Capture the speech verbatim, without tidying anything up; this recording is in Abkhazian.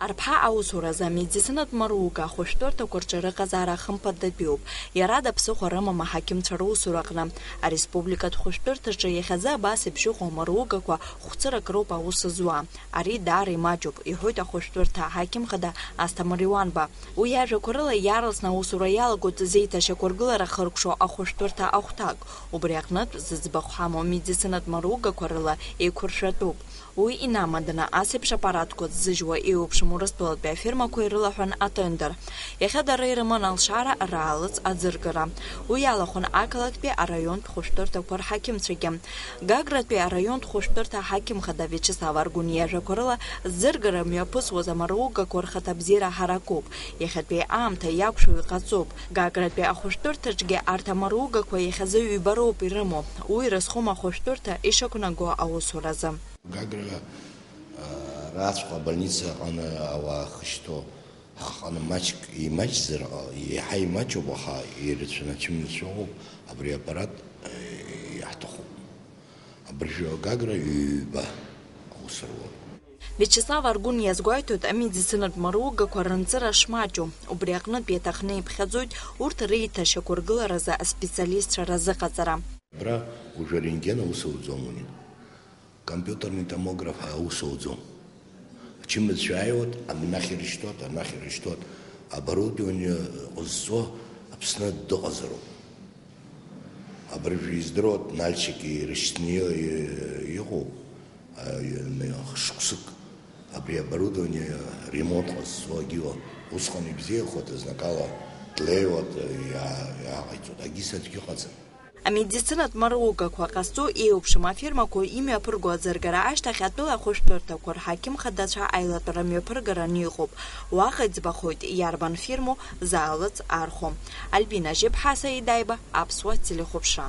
Арԥҳа аусуразы амедицинатә маруга ахәышәтәырҭақәа рҿы рыҟазаара хымԥадатәиуп. Иара даԥсыхәа рымам аҳақьымцәа русураҟны. Ареспубликатә хәышәтәырҭаҿы иахьазы абас еиԥш иҟоу амаругақәа хәцырак роуп аус зуа. Ари даара имаҷуп, иҳәоит ахәышәтәырҭа аҳақьым хада Асҭамыр Иуанба. Уи иажәақәа рыла, иаарласны аусура иалагоит зеиҭашьақәыргылара хыркәшо ахәышәтәырҭа ахәҭак. Убри аҟнытә, зыӡбахә ҳамоу амедицинатә маругақәа рыла еиқәыршәатәуп. Уи инамаданы, ас еиԥш аппаратқәа ӡыжьуа еиуеиԥшым Урыстәылатәи афирмақәа ирылаҳәан атендер. Иахьа дара ирыман алшара раалыҵ аӡыргара. Уи иалахәын ақалақьтәи араионтә хәышәтәырҭақәа рҳақьымцәагьы. Гагратәи араионтә хәышәтәырҭа аҳақьым хада Виачеслав Аргәын иажәақәа рыла, зӡыргара мҩаԥысуаз амаругақәа рхаҭабзиара ҳаракуп. Иахьатәи аамҭа иақәшәо иҟаҵоуп. Гагратәи ахәышәтәырҭаҿгьы арҭ амаругақәа иахьазы ҩба роуп ирымоу. Уи рызхом ахәышәтәырҭа ишақәнаго аусуразы. Гагра, а, раҵәҟьа абольница аҟны ауаа хышьҭоу ҳаҟны маҷк имаҷзар, а, еиҳа имаҷуп, аха ирацәаны ацәымҩацәа ыҟоуп, абри аппарат, а, иаҳҭахуп. Абыржәы Гагра ҩба аус руан. Виачеслав Аргәын иазгәеиҭоит амедицинатә маругақәа рынҵыра шмаҷу. Убри аҟнытә иаҭахны иԥхьаӡоит урҭ реиҭашьақәыргыларазы аспециалистцәа разыҟаҵара. Абра уажәы арентген аус ауӡом уи. Компьютерный томограф аус ауӡом. Ачымазцәа ааиуеит, анахь ирышьҭуеит, анахь ирышьҭуеит. Оборудование ҟазҵо Аԥсны дыҟазароуп. Абыржәы издыруеит, Нальчик ирышьҭны и-, иҟоу, а, и-, шықәсык абри оборудование ремонт ҟазҵо агьыла. Усҟан ибзиахоит, знакала длеиуеит, иа-, иааҟаиҵоит. Агьыс аӡәгьы ыҟаӡам. Амедицинатә маругақәа ҟазҵо еиуеиԥшым афирмақәа имҩаԥырго аӡыргара ашьҭахь атәыла ахәышәтәырҭақәа рҳақьым хадацәа аилатәара мҩаԥыргараны иҟоуп. Уаҟа иӡбахоит иарбан фирмоу заалыҵ архәо. Альбина Жьыԥҳа, Саид Аиба, Аԥсуа телехәаԥшра.